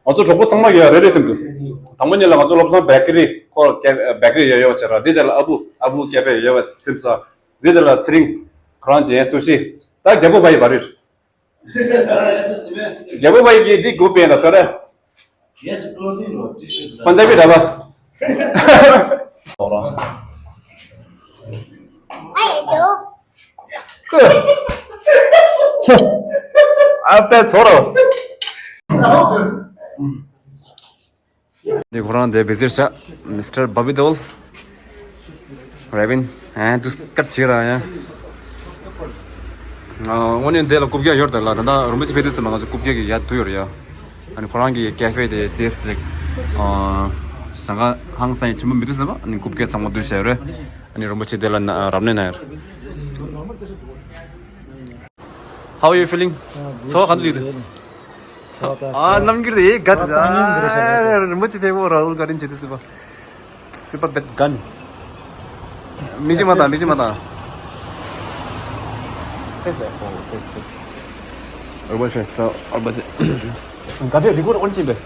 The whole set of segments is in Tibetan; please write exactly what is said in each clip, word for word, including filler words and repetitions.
ང་ཚོ་གྲོགས་པོ་ཚང་མ་ཡོད་རེད་རེད་སེམས་འདུག་དང་པོ་ཉིད་ལ་ང་ཚོ་བློ་བཟང་བེ་ཀེ་རི་ཁོ་ཀེ་བེ་ཀེ་རི་ཡོད་ཡོད་བྱས་ར། དེ་རྗེས་ལ་ཨ་བུ་ཨ་བུ་ཀེ་ཕེ་ཡོད་ཡོད་སེམས་ས། དེ་རྗེས་ལ་ཚེ་རིང་ཁོ་རང་གྱི་སུ་ཤི། ད་རྒྱལ་པོ་བ་ཡི་བ་རེད། རྒྱལ་པོ་བ་ཡི་གི་འདི་དགོས་པས་ན་ས་ར། པན་ཇ་བི་ཌ་བ། ཨ་པད་ཚོ་རོ། འདི་ཁོ་རང་དེ་བི་ཟིར་ཤ་མི་སི་ཊར་བ་བི་དོལ། རེ་བིན། ཨ་དུ་སྐར་ཆེ་ར་ཡ། ཨ་དངོས་གནས་འདི་ལ་རྐུབ་བཀྱག་ཡོད་རེད་ལ། ད་ལྟ་རིན་པོ་ཆེ་ཕེབས་དུས་ཙམ་པ་ང་ཚོ་རྐུབ་བཀྱག་གི་ཡ་དུ་ཡོད་རེད་ཡ། ཨ་ནི་ཁོ་རང་གི་ཀེ་ཕེ་དེ་དེ་ཟིག་ཨ་ཞང་ཁ་ཧང་སང་ཡི་ཆེན་པོ་མི་འདུག་ཟེར་བ། ཨ་ནི་རྐུབ་བཀྱག་ཚང་མ་བསྡུས་བཞག་ཡོད་རེད། ཨ་ནི་རིན་པོ་ཆེ་དེ་ལ་ན་རབ་གནས་གནང་ཡོད་རེད། How are you feeling? ཚོར་བ་ག་འདྲ་ཡོད། ཨ་རྣམ་འགྱུར་དེ་ཨེ་དགའ་དེ། ཨ་རིན་པོ་ཆེ་ཕེབས་པོ་ར་ཧུལ་ག་རིན་བྱེད་དུ་སྲིད་པ། སྲིད་པ་བེད་གན། མི་ཅི་མ་དང་མི་ཅི་མ་དང་། ཨོ་ཕེས་ཕེས། ཨོ་ཕེས་ད་ཨོ་ཕེས། ག་དེ་རི་ཀོར་ཨོན་ཅི་བེ།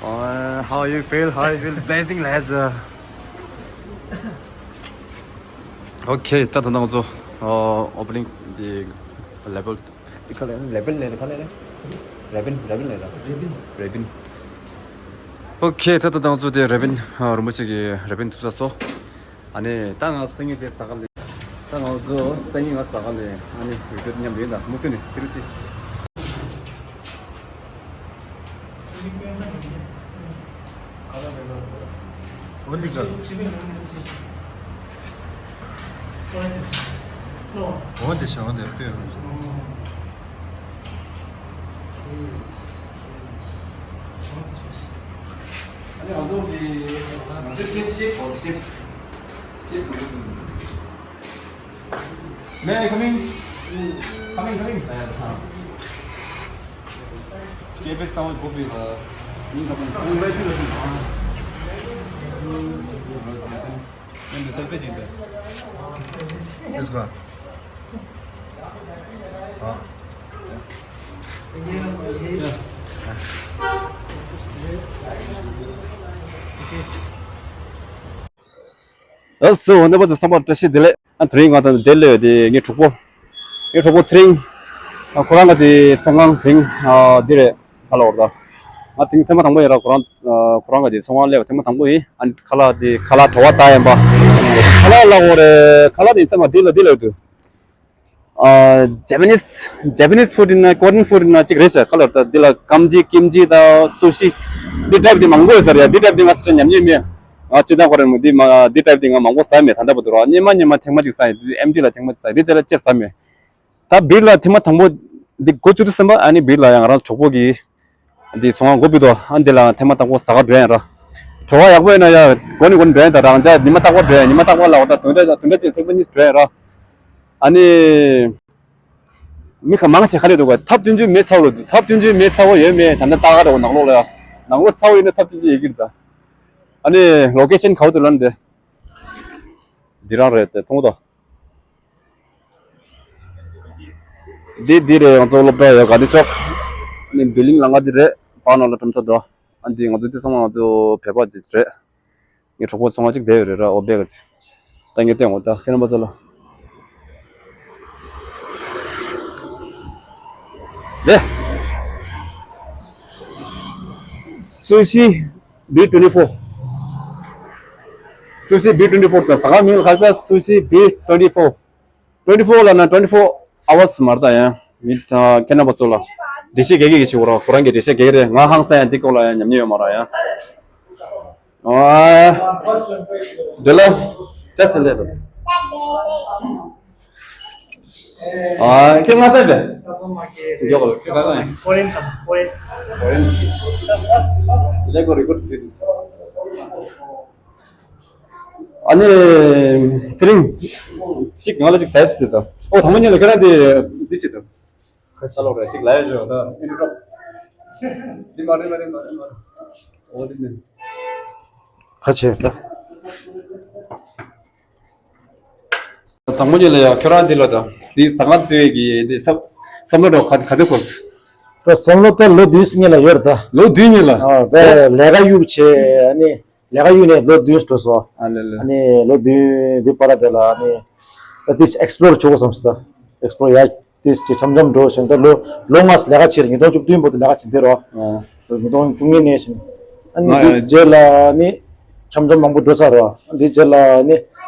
Uh, how you feel? How you feel? Blessing laser. Okay, ད་ད་ང་ཚོ་ཨོ་པ་ནིང་དེ་ལེ་བལ་དེ་ག་ལེ་ལེ་བལ་ལེ་ག་ལེ་རེ་བིན་རེ་བིན་ལེ་ར་རེ་བིན་རེ་བིན། Okay, ད་ད་ང་ཚོ་དེ་རེ་བིན་རིན་པོ་ཆེ་གི་རེ་བིན་ཐུབ་ས་སོ། ཨ་ནི་ད་ང་སང་ཉིན་དེ་ཟ་ག་ལེ། ད་ང་ཚོ་སང་ཉིན་ང་ཟ་ག་ལེ། ཨ་ནི་བི་ཌིའོ་མཉམ་དུ་ཡིན་ད་མུ་མཐུད་ནས་གཟིགས་རོགས་བྱེད། འོ་འདི་ག་འོ་འདི་ཤ་འོ་འདི་དཔེ་འོ་འདི། ཨ་ནི་ང་ཚོ་གི་ང་ཚོ་ཤེབ་ཤེབ་གོ་ཤེབ་ཤེབ་གོ། May I coming? Coming, coming. Keep it sound, go be, uh, in the, in the, in the selfie jinte. Let's go. Ah. ཨ་སུ་འོ་ན་པ་ཚོ་བསམ་པ་བཀྲ་ཤིས་བདེ་ལེགས། ཨ་དེ་རིང་ང་དང་དེ་ལས་དེ་ངའི་གྲོགས་པོ། ངའི་གྲོགས་པོ་ཚེ་རིང་། ཨ་ཁོ་རང་ག་ཅི་ཚོང་ཁང་དེང་ཨ་འདི་རེད་ག་ལ་བར་ད། ང་དེང་ཐེངས་མ་དང་པོ་ཡིན་ར། ཁོ་རང་ཨ་ཁོ་རང་ག་ཅིག་ཚོང་ཁང་སླེབས་པ་ཐེངས་མ་དང་པོ་ཡིན། ཨ་ནི་ཁ་ལག་དེ་ཁ་ལག་བྲོ་བ་ལྟ་ཡིན་པ། ཁ་ལག་ལ་འོ་རེད། ཁ་ལག་དེ་ཚང་མ་འདི་ལ་འདི་ལ་ཡོད་དུས། ཨ། Japanese Japanese food ཡིན་ན་Korean food ཡིན་ན་གཅིག་རེད་ཤག་ཁ་ལག་ད་འདི་ལ་ཀམ་ཅི་ཀིམ་ཅི་དང་སུ་ཤི། འདི་ཊའིབ་འདི་མང་པོ་ཡོད་ས་རེད་ཡ། འདི་ཊའིབ་འདི་ང་སྲིད་ཆ་ཉམས་མྱོང་མེད། ང་སྤྱིར་བཏང་ཁོ་རང་འདི་མ་འདི་ཊའིབ་འདི་ང་མང་པོ་ཟ་མེད། ད་ལྟ་བར་དུ་ར་སྙེ་མ་སྙེ་མ་ཐེངས་མ་གཅིག་ཟ་ཡིན། ཨེམ་ཊི་ལ་ཐེངས་མ་གཅིག་ཟ་ཡིན། འདི་ཅེ་ལ་སྤྱིར་ཟ་མེད། ད་བིར་ལ་ཐེངས་མ་དང་པོ་འདི་འགོ་བཙུགས་དུས་ཙམ་པ་ཨ་ནི་བིར་ལ་ཡང་ང་རང་གྲོགས་པོ་གིས་འདི་ཚོང་ཁང་སྒོ་ཕྱེ་འདུག་ཨ་འདི་ལ་ཐེངས་མ་དང་པོ་ཟ་ག་འགྲོ་ཡིན་ར། བྲོ་བ་ཡག་པོ་ཡོད་ན་ཡ་དགོས་ནི་དགོས་ནི་འགྲོ་ཡིན། ད་རང་ཅག་ཉི་མ་རྟག་པར་འགྲོ་ཡིན། ཉི་མ་རྟག་པར་ལ་འོ་ད་བདུན་ཕྲག་བདུན་ཕྲག་གཅིག་ཐེངས་མ་གཉིས་འགྲོ་ཡིན་ར། ཨ་ནི་མི་ཁ་མང་ཆེ་ག་རེ་འདུག་ག་ཐབ་ཆུང་ཆུང་མེད་ཚ་བོ་འདུག་ཐབ་ཆུང་ཆུང་མེད་ཚ་བོ་ཡོད་མེད་ད་ལྟ་ལྟ་ག་རེ་འོ་ནང་ལོགས་ལ་ཡ། ནང་ལོགས་ཚ་བོ་ཡོད་ན་ཐབ་ཆུང་ཆུང་ཡོད་ཀྱི་རེད་ད། ཨ་ནི་ལོ་ཀེ་ཤན་ག་བ་འདུག་ལབ་ན་འདི། འདི་རང་རེད་དེ་མཐོང་ད། འདི་འདི་རེད། ང་ཚོ་སློབ་གྲྭ་ཡོད་ག་འདི་ཅོག་ནི་བི་ལིང་ལ་ང་འདི་རེད། པ་ནོ་ལ་གྲམ་ཚ་དོ། ཨ་འདི་ང་ཚོ་འདི་ཚང་མ་ང་ཚོ་བོད་པ་ཅིག་རེད། ངའི་གྲོགས་པོ་ཚང་མ་ཅིག་བསྡད་ཡོད་རེད་ར། ཨོ་བེ་ག་ཅིག་ད་ངས་བསྟན་འོ་ད་ཁྱེད་རྣམ་པ་ཚོ་ལ། ལེ། སུ་ཤི་བི་ཊུ་ཝེན་ཊི་ཕོར། སུ་ཤི་བི་ཊུ་ཝེན་ཊི་ཕོར་ད་ཟ་ཁང་མིང་ལ་ཁ་ཚ་སུ་ཤི་བི་ཊུ་ཝེན་ཊི་ཕོར། ཊུ་ཝེན་ཊི་ཕོར་ལ་ན་ཊུ་ཝེན་ཊི་ཕོར་ཨ་ཝར་སི་མ་རེད་ད་ཡ། མི་ད་ཁྱེད་རྣམ་པ་ཚོ་ལ་འགྲེལ་བཤད་རྒྱག་གི་ཞིག་རོགས། ཁོ་རང་གི་འགྲེལ་བཤད་རྒྱག་གི་རེད། ང་ཧང་སང་ཡ་འདི་སྐོར་ལ་ཡ་ཉམས་མྱོང་ཡོད་མ་རེད་ཡ། ཨ། འདི་ལ་just a little. ཨ། ཁྱེད་ང་ཚ་བས། མགྱོགས་པར་ཁྱེད་ག་ག་ཡིན། ཀོ་རེན་དང་ཀོ་རེན། ཀོ་རེན། ལེགས་པོ་རི་ཀོཌ་བྱེད། ཨ་ནི་ཚེ་རིང་། གཅིག་ང་ལ་གཅིག་ཟས་ཟེར་དང་། ཨོ་དང་པོ་ཉིད་ལ་ཁྱེད་རང་དེ་འདི་བྱེད་དང་། ཁ་ཆ་ལོག་རེད་ཅིག་ལབ་ཡོད་ད། འདི་མ་རེད་མ་རེད་མ་རེད་མ་རེད། འོ་འདི་ནི། ཁ་ཆེ་ད། དང་པོ་ཉིད་ལ་ཡ་ཁྱོད་རང་འདི་ལ་ད། འདི་ཟ་ཁང་དེ་གི་འདི་བསམ་བསམ་བློ་འདྲ་ག་ག་དུས་འཁོར། ད་བསམ་བློ་ད་ལོ་བདུན་ཙམ་ལ་ཡོད་རེད་ད། ལོ་བདུན་ཉིད་ལ། ཨ་ད་ལས་ཀ་གཡུག་བྱས་ཨ་ནི། ལས་ཀ་གཡུག་ནས་ལོ་བདུན་འགྲོ་སོང་། ཨ་ལེ་ལེ། ཨ་ནི་ལོ་བདུན་འདི་བར་དེ་ལ་ཨ་ནི་ད་ཏིས་ཨེགས་པོ་ལོར་བྱེད་དགོས་བསམ་སོང་། ད་ཨེགས་པོ་ལོར་ཡ་ཏིས་ཅིག་འཆམ་འཆམ་འགྲོ་བཞིན་ད་ལོ་ལོ་ལྔ་ལས་ཀ་བྱས་རེད། ཉིས་སྟོང་བཅུ་བདུན་བར་དུ་ལས་ཀ་བྱས་འདི་རོ། ཨ། ཉིས་སྟོང་བཅུ་གཉིས་ནས་བཞིན་ཨ་ནི་ང་འདི་རྗེས་ལ་ཨ་ནི་འཆམ་འཆམ་མང་པོ་འགྲོ་ཚར་རོ། འདི་རྗེས་ལ་ཨ་ནི་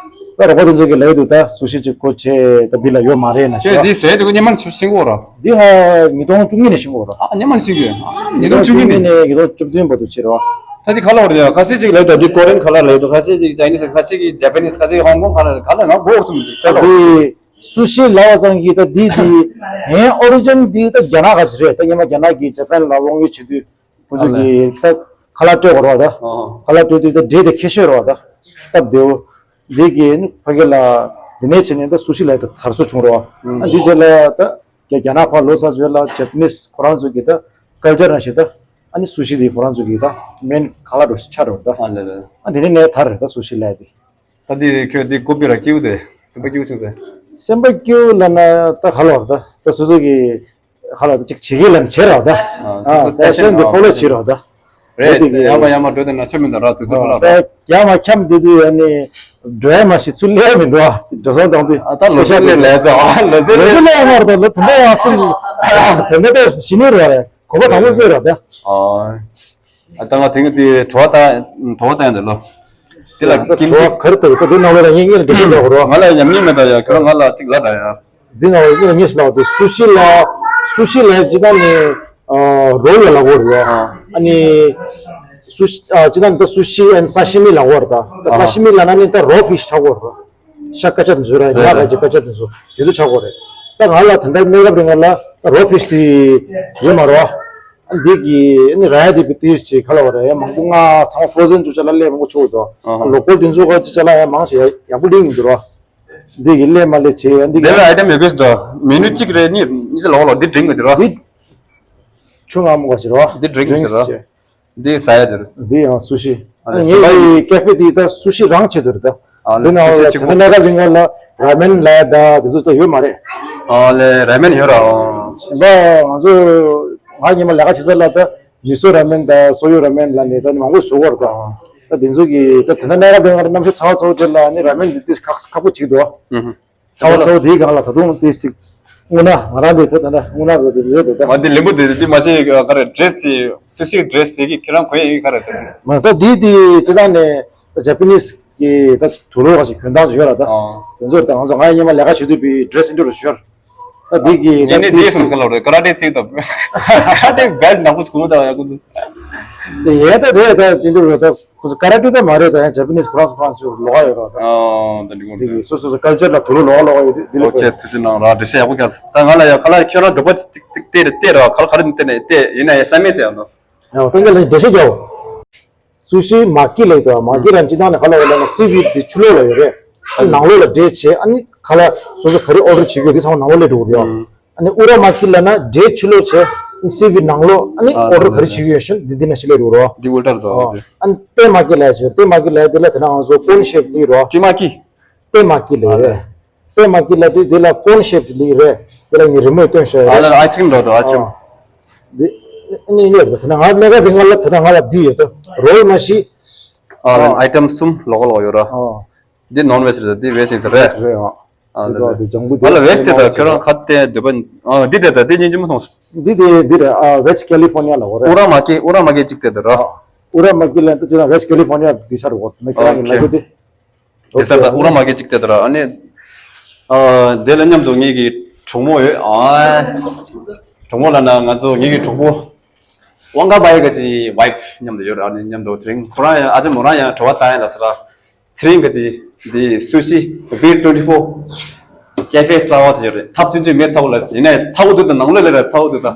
ད་རོགས་པ་དེ་ཚོ་གི་ལས་འདུག་ད་སུ་ཤི་ཅིག་ཁོ་བྱས་ད་འདི་ལ་ཡོད་མ་རེད་ན་ཁྱོད་ཤི་འདི་བཟོས་འདུག་སྔོན་མ་ནས་ཤི་ཤི་འགོ་ར། འདི་ཧ་ཉིས་སྟོང་བཅུ་གཉིས་ནས་ཤི་འགོ་ར། ཨ་སྔོན་མ་ནས་ཤི་གི། ཨ་ཉིས་སྟོང་བཅུ་གཉིས་ནས། ཉིས་སྟོང་བཅུ་བདུན་བར་དུ་བྱས་རོ། ད་ཅི་ཁ་ལོ་རེད་ཡ། ཁ་ཤས་ཅིག་ལབ་ད་འདི་ཀོ་རེན་ཁ་ལག་ལབ་འདུག་ཁ་ཤས་ཅིག་ཅའི་ནིས། ཁ་ཤས་ཀྱིས་ཇ་པ་ནིས། ཁ་ཤས་ཀྱིས་ཧོང་ཀོང་ཁ་ལག་ལབ། ཁ་ལག་ང་གོ་སོང་འདི་ཁ་ལག་འདི་སུ་ཤི་ལབ་པ་ཙམ་གྱིས་ད་འདི་འདི་ངའི་ཨོ་རི་ཇིན་འདི་ད་རྒྱ་ནག་ག་ཅིག་རེད། ད་སྔོན་མ་རྒྱ་ནག་གིས་ཇ་པན་ལ་དབང་བསྒྱུར་བྱེད་དུས་ཁོ་ཚོ་གིས་ད་ཁ་ལག་སྤྲོད་དགོས་རེད་བ། ད་ཁ་ལག་སྤྲོད་དུས་ད་འབྲས་དེ་ཁེ་ཤོས་རེད་བ། ད་སྟབས་བདེ་བོ་འདི་གིས་ཕ་གི་ལ་འདི་ནས་བྱས་ནས་ད་སུ་ཤི་ལབ་ད་དར་སྲོལ་བྱུང་རེད་བ། ཨ་འདི་རྗེས་ལ་ད། རྒྱ་རྒྱ་ནག་ཕར་ལོག་ཚར་རྗེས་ལ་ཇ་པ་ནིས་ཁོ་རང་ཚོ་གི་ད་ཀལ་ཅར་རང་ཞིག་ད། ཨ་ནི་སུ་ཤི་དེ་ཁོ་རང་ཚོ་གི་ད་མེན་ཁ་ལག་འདྲ་ཞིག་ཆགས་འགྲོ་ད། ཨ་ལེ་ལེ། ཨ་དེ་ནས་ནས་དར་རེད་ད་སུ་ཤི་ལབ་དེ། ད་འདི་ཁྱོད་འདི་ཀོ་པི་ར་སྐྱིད་པོ་དེ་སེམས་པ་སྐྱིད་པོ་བྱུང་ཟེར། སེམས་པ་སྐྱིད་པོ་ལབ་ན་ད་ག་ལབ་ར་ད། ད་སོ་སོ་གི་ག་ལབ་ད་ཅིག་བྱེད་ཀྱི་ལབ་ན་བྱེད་ར་ད། ཨ་སོ་སོ་ཨ་ད་ཕེ་ཤན་ཤན་དེ་ཨ་ཕོ་ལོ་ཕེ་ཤན་བྱེད་ར་ད། རེད། དེ་གི་ཡར་མར་ཡར་མར་འགྲོ་དེ་ན་ཆོ་མི་འདུག་ར། དུས་ཚོད་ཁོ་ལ་ར། ད་རྒྱ་མ་འཁྱམས་བསྡད་དུས་ཨ་ནི་འགྲོ་ཡ་མ་ཤེས་ཚུར་སླེབས་མི་འདུག་ཨ། འགྲོ་སོང་བཏང་དུས། ཨ་ད་ལོ་ཚོད་སླེབས་ལས་ཚོད་ཨ་ལོ་ཚོད་ལོ་ཚོད་སླེབས། སླེབས་མ་རེད་ད། ལོ་དེ་འདྲ་ཡང་སུ་དེ་འདྲ་ད་ཤི་ནི་རེད་རེད། གོ་བ་དང་པོ་སྤོས་ར་ད། ཨ་ད་ང་དེང་གི་དེ་བྲོ་བ་ད་བྲོ་བ་ད་ཡང་དེ་ལོ་དེ་ལ་ད་ཀིམ་བྲོ་བ་ཅི་ག་རེ་ད་ད་དེ་ནང་ལོ་ལ་ངེད་ངེད་ལ་འགྲོ་གི་འདུག་རོ། ང་ལ་ཡང་ཉམས་མྱོང་མེད་ད་ཡ། ཁྱོད་རང་ང་ལ་ཅིག་ལབ་ད་ཡ། འདི་ནང་ལ་ཉེ་ཞིག་ལ་བ་དེ་སུ་ཤི་ལ། སུ་ཤི་ལ་ཅི་ད་ནི་རོལ་ལ་ལ་གོ་རེད་བ། ཨ་ནི་སུ་ཤི་ཨ་ཅི་ད་ནི་ད་སུ་ཤི་ཨན་ས་ཤི་མི་ལ་གོ་རེད་ད། ད་ས་ཤི་མི་ལ་ན་ནི་ད་རོ་ཕི་ཤི་ཆགས་གོ་རེད། ཤ་ཀ་ཅ་དེ་ཚོ་ར་ཉ་ར་ཅི་ཀ་ཅ་དེ་ཚོ་དེ་ཚོ་ཆགས་གོ་རེད། ད་ང་ལ་ད་ད་གནས་སྐབས་རིང་ང་ལ་ད་རོ་ཕི་ཤི་དེ་ཡོད་མ་རེད་བ། ཨ་འདི་གི་ཨ་ནི་ར་ཡ་དེ་བི་དེ་ཅི་ག་ལ་བ་ར་ཡ་མང་པོ་ང་ཚང་ཧྥོ་རོ་ཛན་ཅུ་ཅ་ལ་ལས་མང་པོ་ཆོག་དོ། ལོ་ཀལ་དེ་ཚོ་ག་ཅི་ཅ་ལ་ཡ་མང་ཞིག་ཡག་པོ་ལིང་འདུག་ར། འདི་གི་ལས་མ་ལས་བྱེད་ཡ་འདི་གི། དེ་ལ་ཨའི་ཊེམ་ཡོད་གི་ཟེར་དོ། མེ་ནུ་གཅིག་རེ་གཉིས་གཉིས་ལོག་ལོག་འདི་འགྲིག་གི་ཟེར་རོ། འདི་ཆུ་ང་མོ་ག་ཟེར་རོ། འདི་འགྲིག་གི་ཟེར་རོ། འདི་ཟ་ཡ་ཟེར། འདི་ཡང་སུ་ཤི། ཨ་ལེ་ངའི་གི་ཀེ་ཧྥེ་འདི་ད་སུ་ཤི་རང་བྱེད་དུ་རེད་ད། ཨ་ལེ་འདི་ན་སུ་ཤི་ལ་ཆེ་ཁོ་ན་ག་རིང་ལ་ར་མེན་ལ་ད་འདི་ཚོ་ད་ཡོད་མ་རེད། ཨ་ལེ་ར་མེན་ཡོད་ར། ཨོ། ང་ཚོ་ང་ཉི་མ་ལས་ཀ་བྱེད་ས་ལ་ད། མི་སོ་ར་མེན་དང་སོ་ཡོ་ར་མེན་ལ་ནས་ད་མང་པོ་བཟོ་གི་རེད་ད། ཨ། ད་དེ་ཚོ་གི་ད་དེ་འདྲ་གནས་སྐབས་དེ་ང་རང་གནམ་གཤིས་ཚ་བ་ཚ་བ་དེ་ལ་ནི་ར་མེན་འདི་ཏིས་ཁག་ཁག་པོ་ཅིག་འདུག་ཨུ་ཧུ། ཚ་བ་ཚ་བ་དེའི་སྒང་ལ་ད་དུང་ཏིས་ཅིག་ དངོས་གནས་ང་རང་འདི་ད་ད་ལྟ་དངོས་གནས་རེད་འདི་རེད་འདི་ད། ང་འདི་ལེན་པོ་འདི་འདི་མ་ཤེས་ག་རེ་ཌི་རེ་སི་དེ་སུ་ཤི་ཌི་རེ་སི་དེ་གི་ཁྱེད་རང་གོན་ཡིན་ག་རེ་ད། མ་ད་འདི་འདི་སྤྱི་བཏང་ནས་ཇ་པི་ནིས་ཀྱི་ད་དུག་ལོག་ག་ཞིག་གྱོན་སྟངས་ཞིག་ཡོད་ར་ད། ཨོ། དེ་ཚོར་ད་ང་ཚོ་ང་ཡི་སྔོན་མ་ལས་ཀ་བྱེད་དུས་པའི་ཌི་རེ་སི་འདི་རུ་ཞོར། ད་འདི་གི་ངས་ནི་འདི་སོང་ག་ལ་རེད་ཀ་ར་ཏེ་རྩིག་ད་ཀ་ར་ཏེ་བེལ་ནག་པོ་ཞིག་གོན་ད་ཡ་ཀུ་ཚོ། དེ་ཡས་ད་རེད་ད་དེ་འདི་རུ་ད། ཁོ་ཚོ་ཀ་ར་ཏེ་ད་མ་རེད་ད་ཡང་ཇ་པི་ནིས་ཁོ་རང་ཚོ་ཁོ་རང་ཚོ་ལོགས་ཀ་ཡོད་ར་ད། ཨོ་ད་འདི་གོ་འདི་གི་སོ་སོ་སོ་ཀལ་ཅར་ལ་དུག་ལོག་ལོགས་ཀ་ཡོད་འདི་འདི་ལ་ཨོ་ཁེ་ཐུགས་རྗེ་གནང་ར་འགྲེལ་བཤད་ཡག་པོ་རྒྱག་ད་ང་ལ་ཡ་ཁ་ལག་ཁྱོད་རང་འགྲོ་པ་ཅིག་ཏིག་ཏིག་ཏེ་རེ་ཏེ་ར་ཁ་ལག་ཁ་རེ་ཏེ་ནས་ཏེ་ཡིན་ན་ཡ་ཤ་མེད་ཏེ་ཡང་ནོ། ཡང་ཏན་ཏན་ལ་འགྲེལ་བཤད་རྒྱག་འོ། སུ་ཤི་མ་ཀི་ལ་ཡོད་དོ་མ་ཀི་ལ་སྤྱི་བཏང་ནས་ཁ་ལག་འོ་ལ་ན་སི་ཝིད་འདི་ཕྱི་ལོགས་ལ་ཡོད་རེད། ཨ་ནང་ལོགས་ལ་འདྲེས་བྱས་ཨ་ནི་ཁ་ལག་སོ་སོ་ག་རེ་ཨོ་ཌར་བྱེད་ཀྱི་ཡོད་འདི་ཚང་མ་ནང་ལོགས་སླེབས་འགྲོ་གི་རེད། ཨ་ནི་ཨུ་ར་མ་ཀི་ལ་ན་འདྲེས་ཕྱི་ལོགས་བྱས་སི་ཝིད་ནང་ལོགས་ཨ་ནི་ཨོ་ཌར་ག་རེ་བྱེད་ཀྱི་ཡོད་ཤིན་འདི་འདི་ན་ཕྱི་ལོགས་འགྲོ་རོ། འདི་ཨུལ་ཏར་དོ། ཨ་ནི་ཏེ་མ་ཀི་ལ་ཡོད་ཏེ་མ་ཀི་ལ་ཡོད་དེ་ལ་དེ་ན་ང་ཚོ་ཀོན་ཤེབ་ལི་རོ། ཏེ་མ་ཀི། ཏེ་མ་ཀི་ལ་ཡོད་རེད། ཏེ་མ་ཀི་ལ་དུས་དེ་ལ་ཀོན་ཤེབ་ལི་རེད། དེ་ལ་ངའི་རི་མོས་སྟོན་ཤོག་ཨ་རེད། ལ་ཨའི་སི་ཀྲིམ་འགྲོ་དོ་ཨའི་སི་ཀྲིམ། འདི་ཨ་ནི་ཡོད་རེད་ད་ང་ལས་ཀ་རིང་ལ་ད་ང་ལ་འདི་ཡོད་དོ་རོལ་མ་ཤི། ཨ་ཨ་ཨའི་ཊེམ་གསུམ་ལོག་ལོག་ཡོད་ར། ཨ་འདི་ནོན་ཝེཇ་རེད་འདི་ཝེཇ་ཡིན་ས་རེད། རེད་ཨ། འདི་འདི་ལ་ཝེཇ་དེ་ད་ཁྱོད་རང་ཁ་གཏད་འདོད་པ་འདི་དེ་ད་འདི་སྙིང་རྗེ་མོ་མཐོང་། འདི་དེ་འདི་རེད་ཨ་ཝེཇ་ཀེ་ལི་ཧྥོ་ནི་ཡ་ལ་འོ་རེད། ཨུ་ར་མ་ཀི་ཨུ་ར་མ་ཀི་གཅིག་དེ་ད་ར། ཨུ་ར་མ་ཀི་ལ་འདི་ཅི་ན་ཝེཇ་ཀེ་ལི་ཧྥོ་ནི་ཡ་འདི་ཆ་རུ་འོ་ནི་ཁྱོད་རང་གི་ལ་འདི། དེ་སར་ད་ཨུ་ར་མ་གི་གཅིག་དེ་ལྟར་ཨ་ནི། ཨ་དེ་ལ་མཉམ་དུ་ངེད་ཀྱི་གྲོགས་མོ་ཡོད་ཨ། གྲོགས་མོ་ལ་ན་ང་ཚོ་ངེད་ཀྱི་གྲོགས་པོ། ཝང་ཀ་པའི་ག་ཅི་ཝའི་ཕི་མཉམ་དུ་ཡོད་ར་ཨ་ནི་མཉམ་དུ་དེ་རིང་ཁོ་རང་ཡང་ཨ་ཅག་མོ་རང་ཡང་དྲི་བ་བཏང་ཡ་ལ་ཟེར་ར། ཚེ་རིང་ག་ཅི་འདི་སུ་ཤི་བི་ཊུ་ཝེན་ཊི་ཕོར། ཀེ་ཧྥེ་གསར་བ་ཞིག་ཡོད་རེད་ཐབ་ཆུང་ཆུང་མེད་ཚ་བོ་ལ་ཡིན་ནའི་ཚ་བོ་འདུག་ད་ནང་ལོགས་ལ་ར་ཚ་བོ་འདུག་ད།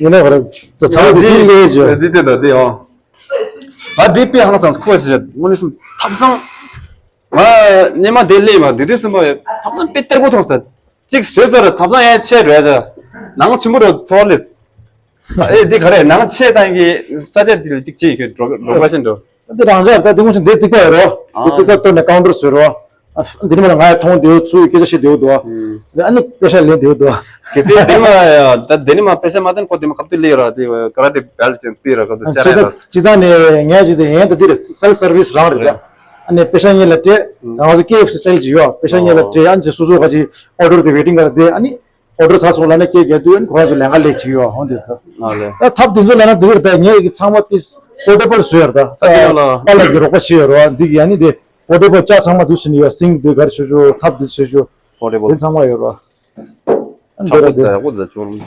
ཡིན་ནའི་བར་ཚ་བོ་འདུག་ལས་བྱོས། འདི་དེ་ད་འདི་ཨང་། ང་འདི་དཔེ་ཧང་སངས་ཁོ་ཞེས་དངོས་གནས་སུ་ཐབ་ཚང་། ང་སྙེ་མ་དེ་ལས་མ་འདི་དུས་སུ་མ་ཐབ་ཚང་དཔེ་སྟེར་གོ་མཐོང་ས། གཅིག་བཟོས་ས་རུ་ཐབ་ཚང་ཡང་ཆེ་འགྲོ་ཡ་ཆ། ནང་ཆེན་པོ་རུ་ཚོར་ལེས། ཨེ་འདི་ག་རེ་ནང་ཆེ་ཐང་གི་ས་ཆ་འདི་ལ་གཅིག་ཆེ་ཡིན་ཁྱོད་འགྲོ་འགྲོ་པ་ཤིན་འགྲོ། འདི་རང་ཅག་ད་འདི་མོ་ཆེ་འདི་རྩིག་པ་ཡོད་རོ། འདི་རྩིག་པ་བཏོན་ནས་ཀའུན་ཊར་བཟོས་རོ། ཨ་འདི་ནི་མ་ལ་ང་ཡ་མཐོང་བདེ་བོ་ཚུ་སྐད་ཆ་བཤད་བདེ་བོ་འདུག་ཨ། ཨ་ནི་པེ་ཤ་ལེན་བདེ་བོ་འདུག་ཨ། གལ་སྲིད་འདི་མ་ཡ་ད་འདི་ནི་མ་པེ་ཤ་མ་བསྟན་ཁོ་འདི་མ་ཁབ་ཏུ་ལི་ཡོད་ར་དེ་ཀ་ར་ཏེ་བེལ་ཅན་པི་ར་ཁབ་ཏུ་ཅ་ར་ཡ་ད། ཅི་ད་ནས་ངས་ཅི་དེ་ཡན་ད་འདི་རེད་སེལ་སར་བིས་རང་རེད་ད། ཨ་ནི་པེ་ཤ་ངེད་ལ་སྤྲད། ང་ཚོ་ཀེ་ཨེཕ་སི་སི་ཊལ་ཅིག་ཡོད་པེ་ཤ་ངེད་ལ་སྤྲད་ཨ་ནི་ཅི་སོ་སོ་ག་ཅི་ཨོ་ཌར་དེ་ཝེ་ཊིང་ག་ར་དེ་ཨ་ནི་ཨོ་ཌར་ཚར་སོང་ལ་ནི་ཀེ་ག་དུས་ཨ་ནི་ཁོ་རང་ཚོ་ལས་ཀ་ལས་ཅིག་ཡོད་ཧོན་དེ་ད། ད་ཐབ་དེ་ཚོ་ལ་ན་འདི་རེད་ད་ངས་ཀྱི་ཚང་མ་ཏིས་པོར་ཊེ་བལ་བཟོས་ཡོད་ར་ད། ད་དེ་ལ་པཱ་ལགས་ཀྱི་རོགས་པ་བྱས་ཡོད་ར་འདི་གི་ཨ་ནི་དེ། པོར་ཊེ་བལ་ཅ་ཚང་མ་འདུག་ཟིན་ཡོད། སིང་ཀ་འདི་གར་ཆུ་ཆུ་ཐབ་འདི་ཆུ་ཆུ། པོར་ཊེ་བལ། དེ་ཚང་མ་ཡོད་རོ། ཐབ་འདི་ར་འདི་དེ་ཡག་པོ་འདི་ཆུ་རུ།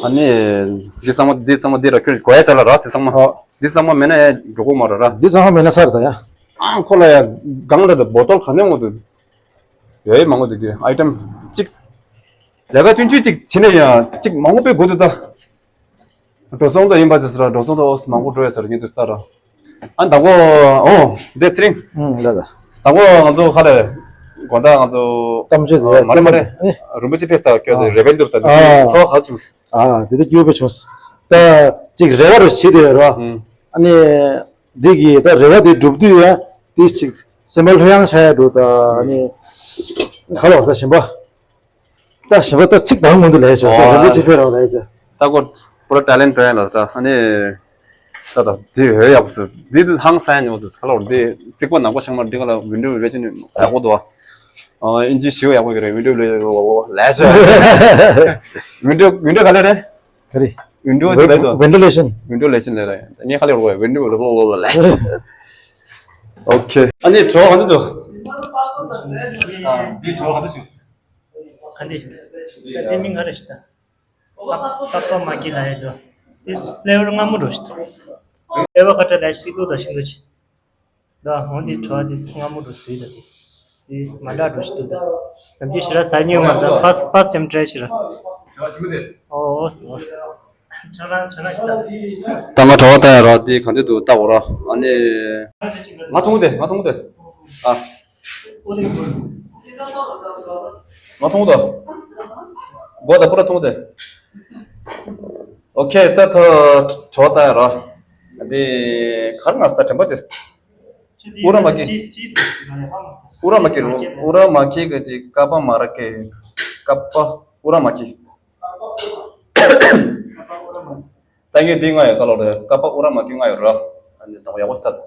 ཨ་ནི། འདི་ཚང་མ་འདི་ཚང་མ་འདི་ར་ཁྱོད་གོ་ཡ་ཅ་ལ་ར་འདི་ཚང་མ། ཨོ། འདི་ཚང་མ་མེད་ན་ཡ་འགྲོ་གོ་མ་ར་ར། འདི་ཚང་མ་མེད་ན་ས་ར་ད་ཡ། ཨང་ཁོ་ལ་ཡ་གང་ལ་ད་བོ་ཏོལ་ག་ནས་འོང་དུ། ཡོད་ཡོད་མང་པོ་འདུག་གི་ཨའི་ཊེམ་གཅིག་ལས་ཀ་ཆུང་ཆུང་གཅིག་བྱེད་ན་ཡང་གཅིག་མང་པོ་དཔེ་དགོས་འདུག་ད། འགྲོ་སོང་དང་ཡིན་པ་ཟེར་སོ་ར་འགྲོ་སོང་དང་ཨོ་སི་མང་པོ་འགྲོ་ཡ་ཟེར་ངས་དུས་ལྟ་ར། ཨ་ད་གོ་ཨོ་འདི་ཚེ་རིང་། ཨུང་ལ་ད། ད་གོ་ང་ཚོ་ཁ་རེ། དགོང་དག་ང་ཚོ། གཏམ་བརྗོད་དེ་མ་རེད་མ་རེད། རིན་པོ་ཆེ་ཕེབས་ས་སྐྱོ་ཟེར་རེ་བན་འདུག་ས་འདི་ཚོ་ཁ་བྱུང་། ཨ་འདི་དེ་སྐྱོ་པོ་བྱུང་། ད་ཅིག་རེ་བ་རུ་བྱེད་དེ་ཡོད་ར། ཨ་ནི། འདི་གི་ད་རེ་བ་དེ་འགྲུབ་དུས་ཡ་དེ་ཅིག་སེམས་པ་ལྷོད་ཡངས་ཆགས་ཡ་འགྲོ་ད་ཨ་ནི། ཁ་ལོ་ད་ཞིམ་པ། ད་ཞིམ་པ་ད་ཚིག་དང་མང་དུ་ལས་ཆོག་ད་རིན་པོ་ཆེ་ཕེབས་རོགས་ལས་ཆོག་ད་ཀོ་པུ་ར་ཊེ་ལེན་ཊི་ལ་ད་ཨ་ནི། ད་ད་འདི་འོས་ཡག་པོ་ཟེར་འདི་འདི་ཧང་སང་ཉོ་འདུག་ཁ་ལོར་འདི་རྩིག་པ་ནག་པོ་ཆགས་མ་འདི་ག་ལ་ཝིན་ཌོ་རེ་ཆེན་ཡག་པོ་འདུག་ཨ་ཨིན་ཇི་ཞིའོ་ཡག་པོ་གི་རེད་ཝིན་ཌོ་ལས་ལས་ཆོག་ཝིན་ཌོ་ཝིན་ཌོ་ག་ལ་རེད། ག་རེ། ཝིན་ཌོ་ཝེ་ལས་དོ། ཝེན་ཊི་ལེ་ཤན། ཝིན་ཌོ་ལེ་ཤན་ལས་རེད། ངས་ཁ་ལེར་ཝེན་ཌོ་ལེ་ལེ་ལེ་ལེ། ཨོ་ཁེ། ཨ་ནི་གྲོ་ག་འདི་འདུག་ཨ་འདི་གྲོ་ག་འདི་ཅུས། ག་འདི། ད་དེ་མིང་ག་རེ་ཞིག་ད། ཀ་པ་མ་གི་ལ་ཡེ་དོ། དེ་ཕི་ལེ་ཝར་སྔ་མོ་རོ་ཞིག་ད། ཕི་ལེ་ཝར་ག་ཏྲ་ལ་ཞིག་ལོ་ད་ཤིན་ཏུ་ཅི། ད་འོ་འདི་གྲོ་དེ་སྔ་མོ་རུ་སུས་ད་དེ། དེ་མ་འདྲ་འགྲོ་ཞིག་འདུག་ད། ནམ་རྒྱུན་ཞེ་དྲག་ཟ་མྱོང་མ་ད་ཕར་སི་ཕར་སི་ཊེམ་ཊ་རའི་ཞེ་དྲག་ཨོ་ཨོ་ཨོ། ཁྱོད་རང་ཁྱོད་རང་ཞིག་ད། ད་ང་གྲོ་བ་ད་ཡ་ར་དེ་ག་འདི་འདུག་ལྟ་འོ་ར་ཨ་ནི། ང་ཐུང་དེ་ང་ཐུང་དེ། ཨ། ང་ཐུང་དེ། སྒོ་ད་པུ་ར་ཐུང་དེ། ཨོ་ཁེ་ད་ད་གྲོ་བ་ད་ཡ་ར། དེ་གར་ང་ས་དྲན་པ་ཅེས། ཨུ་ར་མ་ཀི། ཨུ་ར་མ་ཀི་རུ། ཨུ་ར་མ་ཀི་གི་ཅི་ཀ་པ་མ་ར་ཀེ། ཀ་པ་ཨུ་ར་མ་ཀི། ད་ངས་འདི་ང་ཡོད་ཀ་ལོ་རེད་ཀ་པ་ཨུ་ར་མ་ཀི་ང་ཡོད་ར། ཨ་ནི་དང་པོ་ཡག་པོ་སྟབས།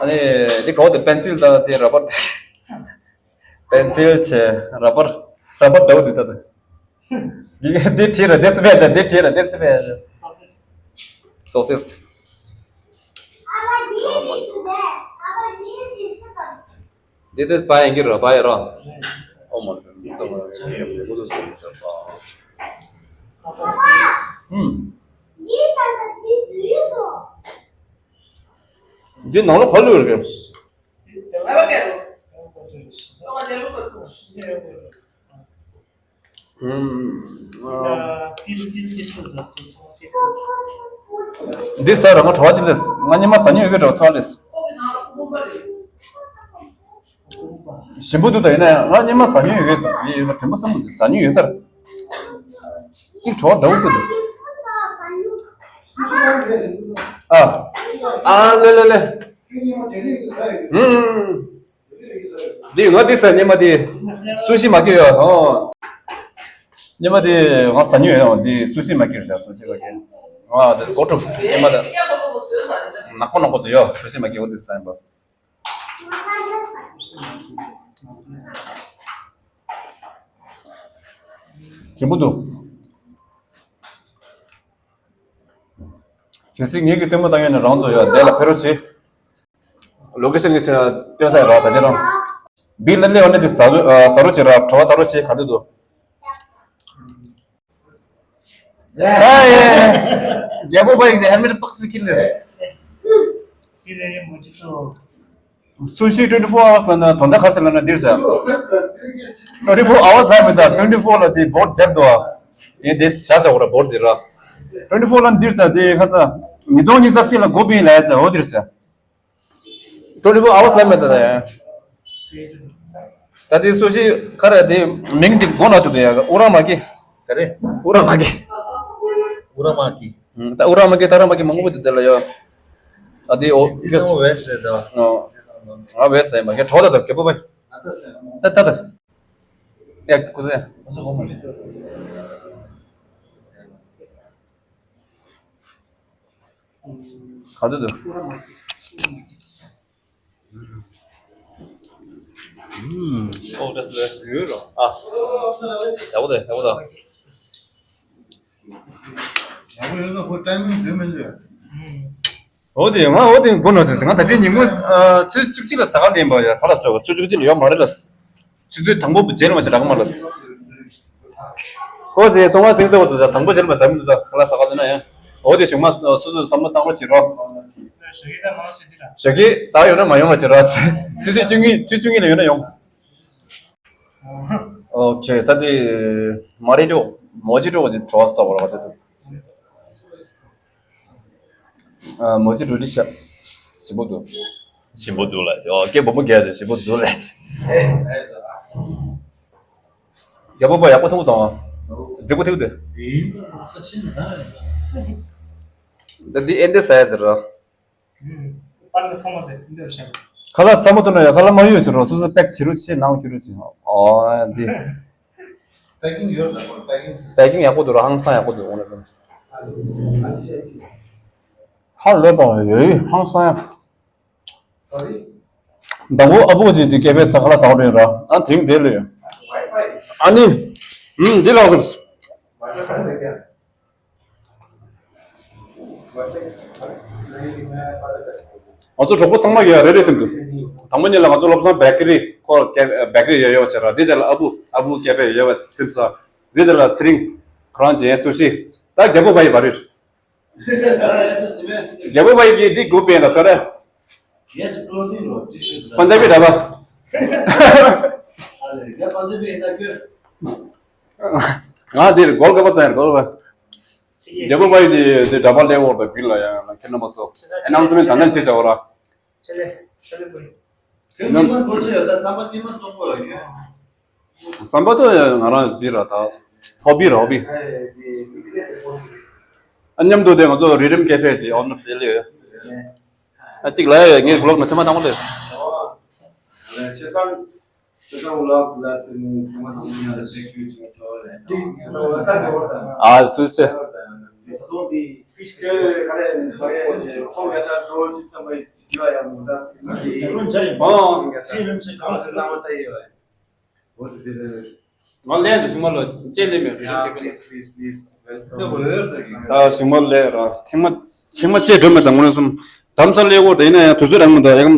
ཨ་ནི་འདི་གའོ་དེ་པན་སིལ་དང་དེ་ར་བར་དེ། པེན་སིལ་བྱས། ར་བར། ར་བར་འདྲ་བོ་འདི་ལྟ་དང་། འདི་འདི་བྲིས་ར་འདི་སི་པེ་ཅ། འདི་བྲིས་ར་འདི་སི་པེ་ཅ། སོ་སིས། འདི་འདི་པ་ཡིན་གྱི་ར། པ་ཡིན་ར། ཨོ་མ། ཨུམ། འདི་ནང་ལ་ག་ལུས་རེད། འདི་ཟ་ར། ང་གྲྭ་པ་ཅིག་ལས། ང་ཉི་མ་ཟ་ཉེན་ཡོད་གི་གྲྭ་པ་ཚོ་ལས། ཞིམ་པོ་འདུག་ད་ཡིན་ན་ང་ཉི་མ་ཟ་ཉེན་ཡོད་གི་ཟེར། འདི་ཡིན་ན་དྲན་པ་བསམ་འདུག་ཟ་ཉེན་ཡོད་ཟེར། གཅིག་གྲོགས་འདྲ་བོ་འདུག་ཨ། ཨ་ལེ་ལེ་ལེ། ཨུམ། འདི་ང་འདི་ཟ་ཉི་མ་འདི། སུ་ཤི་མ་ཀི་ཡོད། ཨོ། ཉི་མ་འདི་ང་ཟ་ཉི་ཡོད། འདི་སུ་ཤི་མ་ཀི་རེད། སུ་ཤི་མ་ཀི། ང་འདི་གོ་ཀྲུག་ཉི་མ་འདི། ནག་པོ་ནག་པོ་ཅིག་ཡོད། སུ་ཤི་མ་ཀི་འོ་འདི་ཟ་ཉི་མ། ཞིམ་པོ་འདུག་གལ་སྲིད་ངེད་ཀྱི་ལྟད་མོ་ལྟ་ཡོད་ན་རང་ཚོ་ཡ་དེ་ལ་ཕེབས་རོགས་བྱེད། ལོ་ཀེ་ཤན་གྱི་ཆ་སྟོན་ས་ཡིན་ར། ད་ཅི་རང་། བི་ལ་ལེ་འོ་ན་དེ་ཟ་རོ་ཨ། ཟ་རོ་བྱེད་ར། གྲོ་བ་ལྟ་རོ་བྱེད། ག་དུས་འདུག་ཨ་ཡེ། རྒྱལ་པོ་པ་ཡིན་ཟེར་ཧེལ་མེ་ཊི་པགས་སུ་འཁྱེར་ནས། སུ་ཤི་twenty four hours ལ་ན་དོན་དག་ག་རེ་ཟེར་ལབ་ན་འདིར་ཟེར། twenty four hours ལ་མི་ད་twenty four ལ་དེ་བོར་བརྒྱབ་འདུག་ཡིན་དེ་བྱ་བྱ་བོ་ར་བོར་དེ་ར། twenty four ལ་འདིར་ཟེར་དེ་ཁ་ས། ཉིས་སྟོང་ཉི་ཤུ་རྩ་གཅིག་ལ་འགོ་པིན་ལ་ཟེར་འོ་འདིར་ཟེར། twenty four hours ལ་མེད་ད་ད་ཡ། ད་དེ་སུ་ཤི་ཁ་ར་དེ་མིང་དེ་མགོ་ན་ཐུག་དེ་ཡ། ཨུ་ར་མ་ཀི། ག་རེ། ཨུ་ར་མ་ཀི། ཨུ་ར་མ་ཀི། ཨུ་ར་མ་ཀི། ད་ཨུ་ར་མ་ཀི་ཏཱ་ར་མ་ཀི་མང་པོ་དེ་དེ་ལ་ཡ། ཨ་དེ་འོ་དེ་ཀི་སམ་ཝེ་སི་ད། ཨ་ཝེ་སི་ཡ་མ་ཀི་གྲོགས་ད་ད་གེ་པོ་བའི། ད་ད་ད། ཡ་ཀུ་ཟེ། ག་དུས་འདུག་ཨོ་ཏེ་སི་ལེ། ཡོད་རོ། ཨ། ཡག་པོ་དེ་ཡག་པོ་དང་། ཡག་པོ་ཡོད་ན་ཁོ་ཊའི་མིང་བཟོས་མི་འདུག་འོ་དེ་ང་འོ་དེ་མགོ་ནོར་ཚོད་ཟེར། ང་ད་ཅི་ཉིན་མོ་ཨ་ཚོད་བཅུ་གཅིག་ལ་ཟ་ག་ལེན་པ་ཡ། ག་ལ་སོ་ཚོད་བཅུ་གཅིག་ལ་ཡོད་མ་རེད་ལ། ཆུ་ཚོད་དང་པོ་རྗེས་ལ་མ་ཆ་རག་མ་ལ། ཁོ་ཚོས་སོང་བ་སེང་ས་བ་དུ་དང་པོ་རྗེས་ལ་མ་ཟ་མི་འདུག་ད་ག་ལ་ཟ་ག་འདུག་ན་ཡ། འོ་དེ་ཞུགས་མ་སོ་སོ་བསམ་བློ་བཏང་རོགས་བྱེད་རོགས། ཞོགས་ཀས་ཟ་ཡོད་ན་མ་ཡོང་རོགས་བྱེད་རོགས། ཆུ་ཚོད་བཅུ་གཉིས་ཆུ་བཅུ་གཉིས་ལ་ཡོད་ན་ཡོང་། ཨོ་ཁེ། ད་དེ་མ་རེད་འགྲོ། མོ་ཅི་འགྲོ་གི་བྲོ་བ་ས་བར་བ་དེ་དུ། ཨ་མོ་ཅི་འགྲོ་དེ་ཤ། ཞིམ་པོ་འདུག་ཞིམ་པོ་འདུག་ལ། ཨོ་སྐད་སྦོམ་པོ་རྒྱག་ཞིམ་པོ་འདུག་ལ། རྒྱལ་པོ་པ་ཡག་པོ་ཐུག་དང་། རྫིག་པོ་ཐུག་དེ། ད་དེ་ཨེ་འདི་ཟ་ཡ་ཟེར་རོ། པར་ནི་ཐོག་མ་ཟེར་འདི་བཤད། ཁ་ལག་ཟ་མ་ཐུབ་ན་ཡང་ཁ་ལག་མ་ཡོད་ཟེར་རོ། སོ་སོ་པེག་བྱེད་རོགས་བྱེད། ནང་བསྐྱུར་རོགས་བྱེད། ཨོ་འདི། པེ་ཀིང་ཡོད་ལ་པེ་ཀིང་། པེ་ཀིང་ཡག་པོ་འདུག་ར། ཧང་སང་ཡག་པོ་འདུག་འོ་ན་ཟེར། ཧ་ལས་པ་ཡོད་ཧང་སང་ཡག་དང་པོ་ཨ་བུ་ཅིག་དེ་ཀེ་ཕེ་ས་ཁ་ལག་ཟ་བ་རེད་ར། ཨ་དེང་དེ་ལོས། ཨ་ནི། ཨུམ་འདི་ལགས་སོ། ང་ཚོ་གྲོགས་པོ་ཚང་མ་ཡོད་རེད་རེད་སེམས་འདུག་དང་པོ་ཉིད་ལ་ང་ཚོ་བློ་བཟང་བེ་ཀ་རི་ཁོ་བེ་ཀ་རི་ཡོད་ཡོད་བྱེད་ར། འདི་རྗེས་ལ་ཨ་བུ་ཨ་བུ་ཀེ་ཕེ་ཡོད་ཡོད་སེམས་ས། འདི་རྗེས་ལ་ཚེ་རིང་ཁོ་རང་རྗེས་སུ་ཤི། ད་རྒྱལ་པོ་བ་ཡི་བ་རེད། རྒྱལ་པོ་བ་ཡི་གི་འདི་དགོས་པས་ན་ས་ར། ངས་ཅི་ཀློ་ནི་ལོ་ཅི་ཤི་ད། པན་ཇ་བི་འདྲ་པ། ཨ་ལེ་ངས་པན་ཇ་བི་ཡིན་ད་ཁྱོད། ང་འདིར་གོལ་ག་པ་ཙང་ཡར་གོལ་བ། རྒྱལ་པོ་བ་ཡི་འདི་འདི་འདྲ་པ་ལས་འོར་བ་བིལ་ལ་ཡང་ཁྱེད་རྣམ་པ་ཚོ་ཨེ་ནང་སི་མེན་ད་ནན་ཅི་བྱ་བ་ར། ཆེ་ལེ་ཆེ་ལེ་པོ་ཡིན། ཁྱོད་ཉི་མ་འགོ་ཆེ་ཡོད་ད་རྩམ་པ་ཉི་མ་བཙོང་གོ་ཡོད་ཁྱོད། ཟམ་པ་ཏོ་ང་རང་འདི་ར་ད་ཧོ་བི་ར་ཧོ་བི། ཨ་མཉམ་དུ་དེ་ང་ཚོ་རི་རིམ་ཀེ་ཕེ་གི་ཨོ་ནར་དེ་ལས་ཡོད། ཨ་གཅིག་ལ་ཡ་ངའི་བི་ལོག་ན་ཐེངས་མ་དང་པོ་རེད། ཆེ་སང་ཆེ་སང་ལ་ལ་དེ་ནི་ཐེངས་མ་དང་པོ་ང་ལ་ཞེ་ཁྱུ་ཅིག་ཟ་བ་རེད། ཨ་ཚུལ་ཆེ། ད་དུང་དེ་ཕིཤ་ཀེ་ཁ་ལེ་ནི་ཁ་ལེ་ཚོང་ལས་ས་འགྲོ་ཅིག་ཙམ་པ་ཡི་ཅིག་ཡོད་ཡ་མོ་ད། ཨོ་ཁེ་ལོ་འཇར་ཡིན་པ་ཨོ་ཁེ་ལོ་འཇར་གང་ལ་སེམས་ཚང་མ་ལྟ་ཡི་ཡོད། What did they ང་ལན་དུ་ཞིང་མ་ལ་ལྕེ་ལེ་མེད་རེ་ཞིག་ལེ་ལེ། Please, please, please, welcome. ད་ཞིང་མ་ལེ་ར་ཐེངས་མ་ཐེངས་མ་ལྕེ་སྒྲོལ་མེད་དང་ངོ་ནས་སོམ་དམ་ས་ལེ་གོ་དེ་ཡིན་ན་ཡང་དུས་ཚོད་རང་མི་འདུག་ཡང་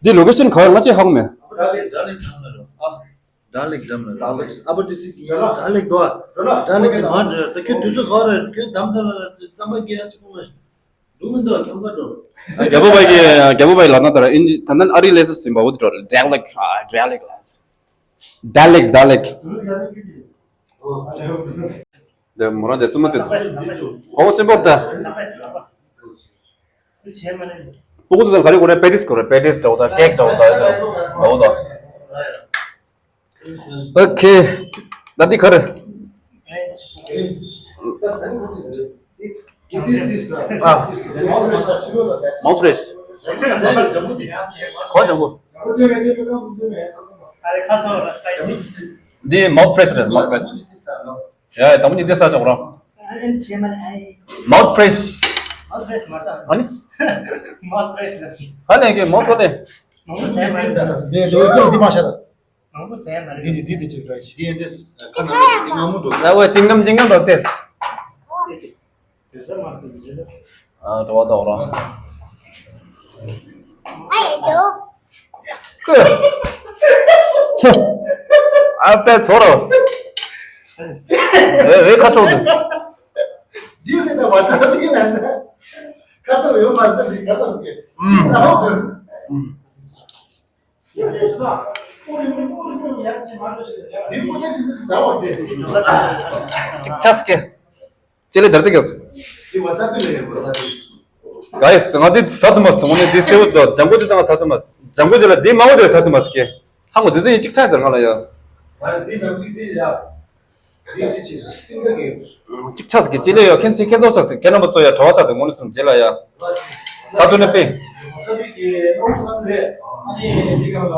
འདི་ལོ་ཀེ་ཤན་ག་བར་ང་ཅེ་ཧ་གོ་མེད། ཌ་ལེག་ཌ་ལེག་འགྲམ་ལ་རོ། ཌ་ལེག་འགྲམ་ལ་རོ། ཨ་བར་ཏི་སི་ཀི་ཌ་ལེག་དོ། ཌ་ལེག་དེ་མ་འདྲ་ད་ཁྱོད་དུས་ཚོད་ག་བར་ཁྱོད་དམ་ས་ལ་རྩམ་པ་སྐྱེ་ཡ་ཆུ་མ་འགྲོ་མི་འདུག་ཁྱོད་ག་འགྲོ། རྒྱལ་པོ་པའི་གི་རྒྱལ་པོ་པའི་ལ་ན་ད་ར་ཨིན་ཇི་ད་ནན་ཨ་རི་ལེ་སི་སིམ་པ་འོ་དེ་འགྲོ་ཌ་ལེག་ཌ་ལེག་ལ། ཌ་ལེག་ཌ་ལེག་དེ་མོ་རང་དེ་ཙུམ་མ་ཙི། ཁོ་བོ་ཙིམ་པོ་ད། ཕྲུ་གུ་ཚོ་ག་རེ་གོ་རེ་པེ་ཏིས་གོ་རེ་པེ་ཏིས་འདྲ་བོ་ད་ཀེག་འདྲ་བོ་ད་འདྲ་བོ་ད། ཨོ་ཁེ། ད་འདི་ག་རེ། མའོ་ཐི་ཕེ་རེ་ཤི། གོ་འདྲ་བོ། འདི་མའོ་ཐི་ཕེ་རེ་ཤི་རེད་མའོ་ཐི་ཕེ་རེ་ཤི། ཡ་དང་པོ་ཉིད་དེ་ས་ཅོག་རང་། ཨ་ནི་ཆེ་མ་ཨ་ཡི། མའོ་ཐི་ཕེ་རེ་ཤི། མའོ་ཐི་ཕེ་རེ་ཤི་མ་རེད། ཨ་ནི། མའོ་ཐི་ཕེ་རེ་ཤི་ལ་སི། ཧ་ལས་ཀྱི་མའོ་ཐི་ཕེ་རེ་ཤི། མང་པོ་ཟས་མ་རེད། འདི་འདི་འདི་མ་ཤ་ད། མང་པོ་ཟས་མ་རེད། འདི་འདི་འདི་ཅིག་རེད། འདི་འདི་ཁ་ན་འདི་ང་མོ་འགྲོ། ལ་བ་ཅིང་ངམ་ཅིང་ངམ་འགྲོ་ཏེས། དེ་ས་མ་རེད་འདི་ལ། ཨ་འགྲོ་བ་དོག་རང་། ཨ་ཡ་ཇོ། ཨ་པད་ཚོར་རོ། ཨེ་ཨེ་ཁ་ཚོགས་འདུག་འདི་ནི་ད་བ་ས་ར་མི་ན་ན། ཁ་ཚོགས་ཡོད་མ་རེད་འདི་ཁ་ཚོགས་ཀྱི། ཨུམ། འདི་ས་ཧོ་གི། འདི་ཀུ་ཏེ་སི་ས་ཧོ་དེ། ཅིག་ཆ་སི་ཀེ། ཅེ་ལེ་དར་ཅིག་གས། འདི་ཝ་ས་པི་ལེ་ཝ་ས་པི། ག་ཡེ་སི་ང་འདི་ས་དུ་མ་སི་ངོ་ནི་འདི་སེ་བུ་དོ་ཇང་གོ་འདི་དང་ས་དུ་མ་སི་ཇང་གོ་ཅེ་ལ་འདི་མ་འོ་དེ་ས་དུ་མ་སི་ཀེ། ཧ་ངོ་འདི་ཚོ་ཡིན་ཅིག་ཆ་ཡིན་ཟེར་ང་ལ་ཡ། ང་འདི་ནང་པི་འདི་ཡ། འདི་འདི་ཅི་སིང་ག་གི། ཅིག་ཆ་སི་ཀེ་ཅེ་ལེ་ཡོ་ཁེན་ཚེ་ཁེན་ཚོ་ཆ་སི་ཀེ་ན་བ་སོ་ཡ་གྲོ་བ་ད་དེ་ངོ་ནི་སུམ་ཅེ་ལ་ཡ། ས་དུ་ནི་པི། ཝ་ས་པི་གི་ཨོམ་སམ་རེད། ཨ་ནི་འདི་གང་ལ།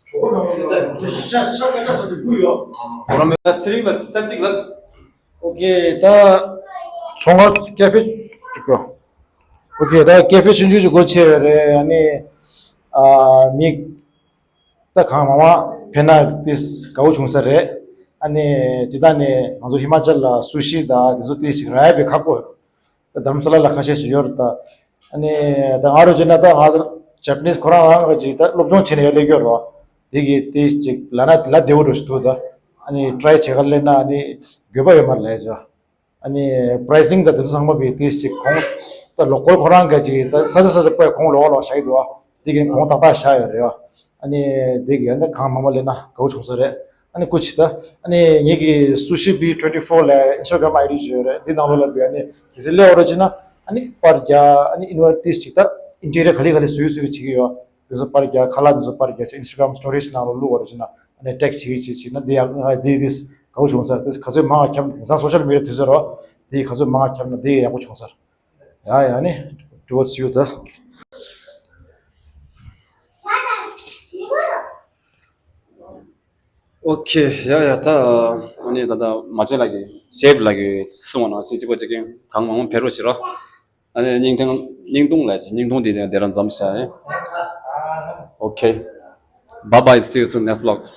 ཇོ་གོ་ནང་པི་ད་ཤ་ཤ་ཀ་ཅ་ས་དུ་བུ་ཡོ། ཁོ་རང་མེད་ཚེ་རིང་ལ་ད་ཅིག་ལ། ཨོ་ཁེ། ད་ཚོང་ཁང་ཀེ་ཧྥེ་ཅིག་གོ། ཨོ་ཁེ། ད་ཀེ་ཧྥེ་ཆུང་ཆུང་ཅིག་སྒོ་ཕྱེ་ཡོད་རེད། ཨ་ནི་ཨ་མི་ད་གང་མང་མང་ཕེབས་ན་ཏིས་དགའ་བོ་བྱུང་ས་རེད། ཨ་ནི་ཇི་ལྟར་ནས་ང་ཚོ་ཧི་མ་ཅལ་ལ་སུ་ཤི་དང་དེ་ཚོ་ཏིས་ཅིག་རག་ཡ་བའི་ཁག་པོ། ད་དྷ་རམ་ས་ལ་ལ་ཁ་ཤས་ཤིག་ཡོད་རེད་ད། ཨ་ནི་ད་ང་རུ་བྱས་ན་ད་ང་ཇ་པ་ནིས་ཁོ་རང་རང་གི་ཅིག་ད་སློབ་སྦྱོང་བྱས་ནས་ཡར་སླེབས་ཡོད་རེད་བ། དེ་གི་དེ་ཅིག་ལབ་ན་ལབ་བདེ་བོ་འགྲོ་ཞིག་འདུག་ད། ཨ་ནི་ཊི་རའི་བྱེད་ག་སླེབས་ན་ཨ་ནི་དགོས་པ་ཡོད་མ་རེད་ལབ་ཡ་ཅིག་ཨ་ནི་པ་རའི་སིང་དང་དེ་ཚོ་ཚང་མ་བི་དེ་ཅིག་ཁོང་ད་ལོ་ཀོལ་ཁོ་རང་གི་ཅིག་ད་ས་ཆ་ས་ཆ་པའི་ཁོང་ལོག་ལོག་བཞག་གི་འདུག་ཨ། དེ་གི་ཁོང་ཏག་ཏག་བཞག་ཡོད་རེད་ཨ། ཨ་ནི་དེ་གི་ཨ་ནི་གང་མང་མང་སླེབས་ན་དགའ་བོ་བྱུང་ས་རེད། ཨ་ནི་སྐུ་མཁྱེན་ད། ཨ་ནི་ངེད་ཀྱི་སུ་ཤི་བི་ཊུ་ཝེན་ཊི་ཕོར་ལ་ཨིན་སི་ཊ་གྷ་རམ་ཨའི་ཌི་ཅིག་ཡོད་རེད། འདི་ནང་ལོགས་ལ་བི་ཨ་ནི་གལ་སྲིད་སླེབས་འོ་ར་ཅིག་ན་ཨ་ནི་པར་རྒྱག་ཨ་ནི་ཨིན་ཝའི་ཊི་ཏིས་ཅིག་ད་ཨིན་ཊི་རི་ཡར་ག་ལེ་ག་ལེ་བཟོས་བཟོས་བྱེད་ཀྱི་ཡོད། དེ་ཚོ་པར་རྒྱག་ཁ་ལག་དེ་ཚོ་པར་རྒྱག་ཅིག་ཨིན་སི་ཊ་གྷ་རམ་སི་ཊོ་རི་ནང་ལོགས་བླུགས་འོ་ར་ཅིག་ན་ཨ་ནི་ཊེག་བྱེད་ཀྱི་ཅིག་ཅིག་ན་འདི་ཡག་ང་འདི་འདི་དགའ་བོ་བྱུང་ས་རེད། དེ་ག་ཚོད་མང་བ་ཁྱབ་དེང་སང་སོ་ཤལ་མི་ཌི་ཡ་དུས་ཚོད་རེད། དེ་ག་ཚོད་མང་བ་ཁྱབ་ན་དེ་ཡག་པོ་བྱུང་ས་རེད། ཡ་ཡ་ནི་ཊུ་ཝར་ཌི་ཡུ་ད། ཨོ་ཁེ། ཡ་ཡ་ད་ཨ་ནི་ད་ད་མ་བྱན་ལགས་ཀྱིས་ཤེབ་ལགས་ཀྱིས་གསུངས་པ་ནང་བཞིན་གཅིག་པ་གཅིག་གིས་གང་མང་མང་ཕེབས་རོགས་བྱེད་རོགས། ཨ་ནི་སྙིང་ཐུང་སྙིང་ཐུང་ལགས་ཀྱིས་སྙིང་ཐུང་འདི་དེ་རང་མཚམས་བཞག་ཡིན། ཨོ་ཁེ། Bye bye, see you soon, next vlog.